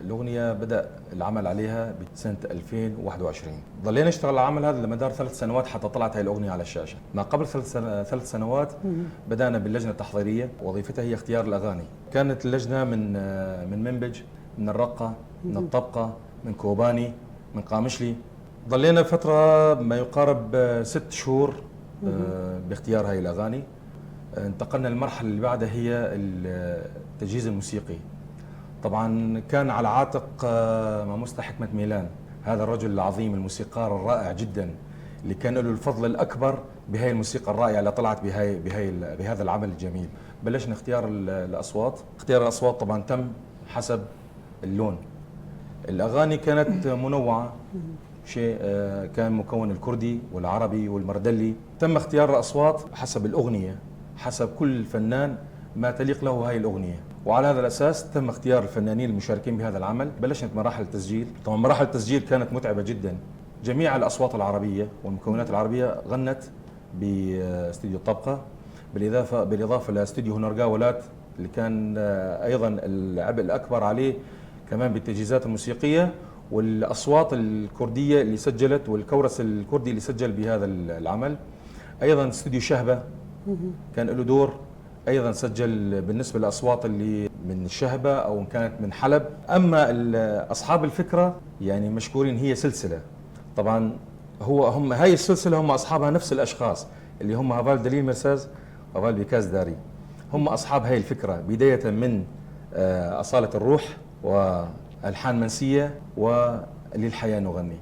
الأغنية بدأ العمل عليها بسنة 2021. ضلينا نشتغل على العمل هذا لمدار 3 سنوات حتى طلعت هاي الأغنية على الشاشة. ما قبل 3 سنوات بدأنا باللجنة التحضيرية، وظيفتها هي اختيار الأغاني. كانت اللجنة من منبج، من الرقة، من الطبقة، من كوباني، من قامشلي. ضلينا فترة ما يقارب 6 شهور باختيار هاي الأغاني. انتقلنا للمرحلة اللي بعدها، هي التجهيز الموسيقي. طبعا كان على عاتق ماموستا حكمة ميلان، هذا الرجل العظيم، الموسيقار الرائع جدا، اللي كان له الفضل الأكبر بهاي الموسيقى الرائعة اللي طلعت بهاي بهاي بهذا العمل الجميل. بلشنا اختيار الأصوات. اختيار الأصوات طبعا تم حسب اللون. الأغاني كانت منوعة، شيء كان مكون الكردي والعربي والمردلي. تم اختيار الأصوات حسب الأغنية، حسب كل فنان ما تليق له هاي الأغنية، وعلى هذا الأساس تم اختيار الفنانين المشاركين بهذا العمل. بلشت مراحل التسجيل. طبعا مراحل التسجيل كانت متعبة جدا. جميع الأصوات العربية والمكونات العربية غنت باستديو الطبقة، بالإضافة لاستديو هونرگا ولات اللي كان أيضا العبء الأكبر عليه كمان بالتجهيزات الموسيقية والأصوات الكردية اللي سجلت والكورس الكردي اللي سجل بهذا العمل. أيضا استوديو شهبة كان له دور ايضا، سجل بالنسبه للاصوات اللي من الشهبه او ان كانت من حلب. اما اصحاب الفكره يعني مشكورين. هي سلسله طبعا، هو هم هاي السلسله هم اصحابها نفس الاشخاص، اللي هم هافال دليل مرساز وهافال بيكاز داري، هم اصحاب هاي الفكره، بدايه من اصاله الروح والحان منسيه وللحياه نغني.